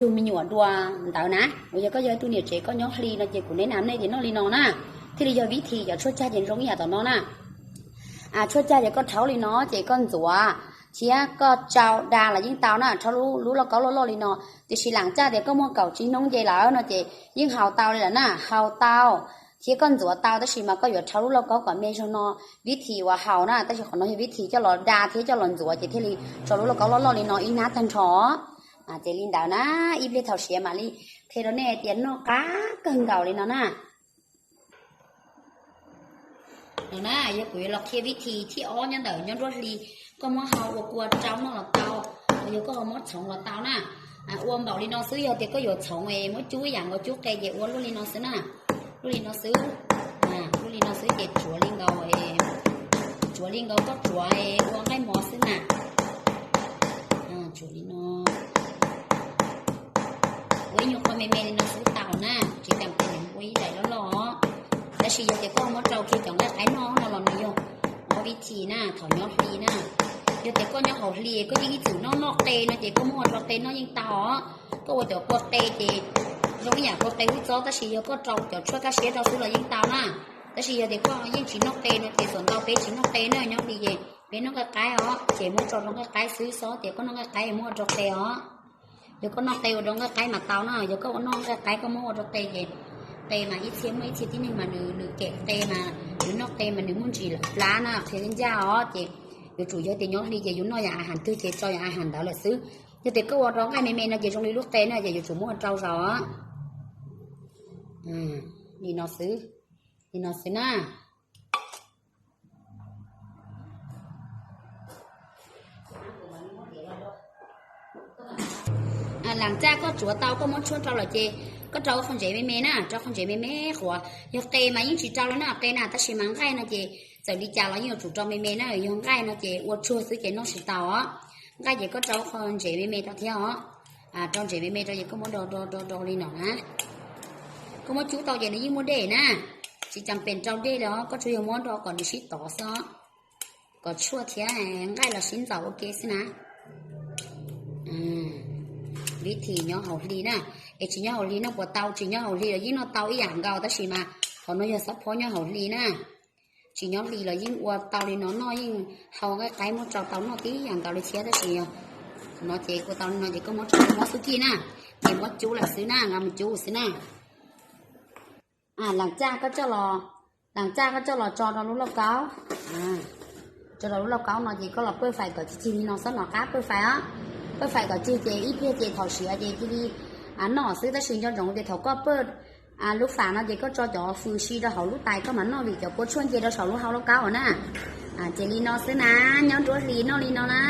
tug me nyuam dua ntawd na, uas yog koj yog ib tug niam tsev koj nyob hli no ces kuv neb nam nej ces noj li no na, thiaj li yog vib thim. Cov tshuaj cag ces zoo ib yam tom no na. Tshuaj cag ces koj rhaub li no ces koj ntxuav thiab koj tsau da los yeej tau na, rhaub lub lauj kaub loj loj li no. Tiam sis lam caj tias koj muaj kaum tsib hnub nce lawm no ces yeej haus tau li lawm na, haus tau. Thiab koj ntxuav tau tab sis mas koj yuav rhaub lub lauj kaub kom me zog no, vib thim uas haus na, tab sis qhov no yog vib thim coj los da thiab coj los ntxuav ces thiaj li tso lub lauj kaub loj loj li no ib hnab tag nrho. Ces li ntawd na, ib pliag thaum siav mam li qhia rau nej tias noj qab kawg nkaus li no na. No na, yog kuv yuav los qhia vib thim thib ob nyob ntawm nyob nruab hli, koj muab hau ua kua rau noj los tau, yog koj muab txhoov los tau na. Ua npaum li no xwb, yog tias koj yuav txhoov es muab cub ib yam nkaus cub qe ces ua luaj li no xwb na. Luaj li no xwb, luaj li no xwb ces tsuav li nkaus, tsuav li nkaus koj tsuav ua nqaij mov xwb na. Tsuav li no, ua ib nyuag qho me me li no xwb tau na, tsis tas tes ua ib daim loj loj. Tab sis yog tias koj muab rau kiag cov nqaij qaib noj no los nws yog ob vib thim na, thaum nyob hli na. Yog tias koj nyob hauv hli koj yeej ib txwm noj noj qe no ces koj muab ua rau qe noj yeej tau os. Koj ua cov kua qe ces zoo ib yam kua qe hub txob, tab sis yog koj rau cov tshuaj kaj siab rau xwb los yeej tau na. Tab sis yog tias koj yeej tsis noj qe no ces txhua ntau peb tsis noj qe na, nyob hli ces peb noj nqaij qaib os, ces muab tso rau nqaij qaib xwb, txhob tias koj noj nqaij qaib muab ua rau qe os. Yog koj noj qe ua rau nqaij qaib mas tau na, yog koj ua noj nqaij qaib koj muab ua rau qe ces qe mas ib txhia muaj ib txhia tib neeg mas nws kem qe mas nws noj qe mas nws muaj ntsis lawm plab na, qhia ncaj os. Ces yuav tsum yog tias nyob hli ces yus noj yam a has twg ces tso yam a has ntawd lawm xwb. Yog tias koj ua rau nqaij me me no ces zoo li lub qe na ces yuav tsum muab ua rau zaus os. Li no xwb, li no xwb na. Lam caj koj tsuav tau koj muab tshuaj rau lawm ces koj rau qhov ntsev me me na, rau qhov ntsev me me qhuav. Yog qe mas yeej tsis rau li na, qe na, tab sis mas nqaij no ces txawm li cas los yeej yuav tsum rau me me na, yog nqaij no ces ua tsuag xwb ces noj tsis tau os. Nqaij ces koj rau qhov ntsev me me rau thiab os. Rau ntsev me me rau ces koj muab do do do do li no na. Koj muab cub tau ces nws yeej muaj dej na, tsis tas pes rau dej li os, koj tsuas yog muab do kom nws sib tov xwb os, kom tshuaj thiab nqaij los sib ntxaus ua ke xwb na. Vib thim nyob hauv hli na, es tsis nyob hauv hli noj puas tau? Tsis nyob hauv hli los yeej noj tau ib yam nkaus, tab sis mas qhov no yog xob phob nyob hauv hli na. Tsis nyob hli los yeej ua tau li no noj, yeej hau nqaij qaib muab rau tau noj tib yam nkaus li thiab, tab sis no ces ua tau li no ces koj muab rau mob xub kij na, ces muab cub lawm xwb na, nqa mus cub xwb na. Lam caj koj coj los, lam caj koj coj los tso rau lub lauj kaub, tso rau lub lauj kaub no ces koj los pawj fais kom cig cig li no, xob nov qab pawj fais os. Pawj fais kom cig ces ib pliag ces thaum siav ces cia li noj xwb, tab sis nco ntsoov tias thaum koj pawj lub fais no ces koj tso cov fws si rau hauv lub tais koj mam noj, vim cov kua tshuaj nce rau saum lub hau lauj kaub na. Ces li no xwb na, nyob nruab hli noj li no na.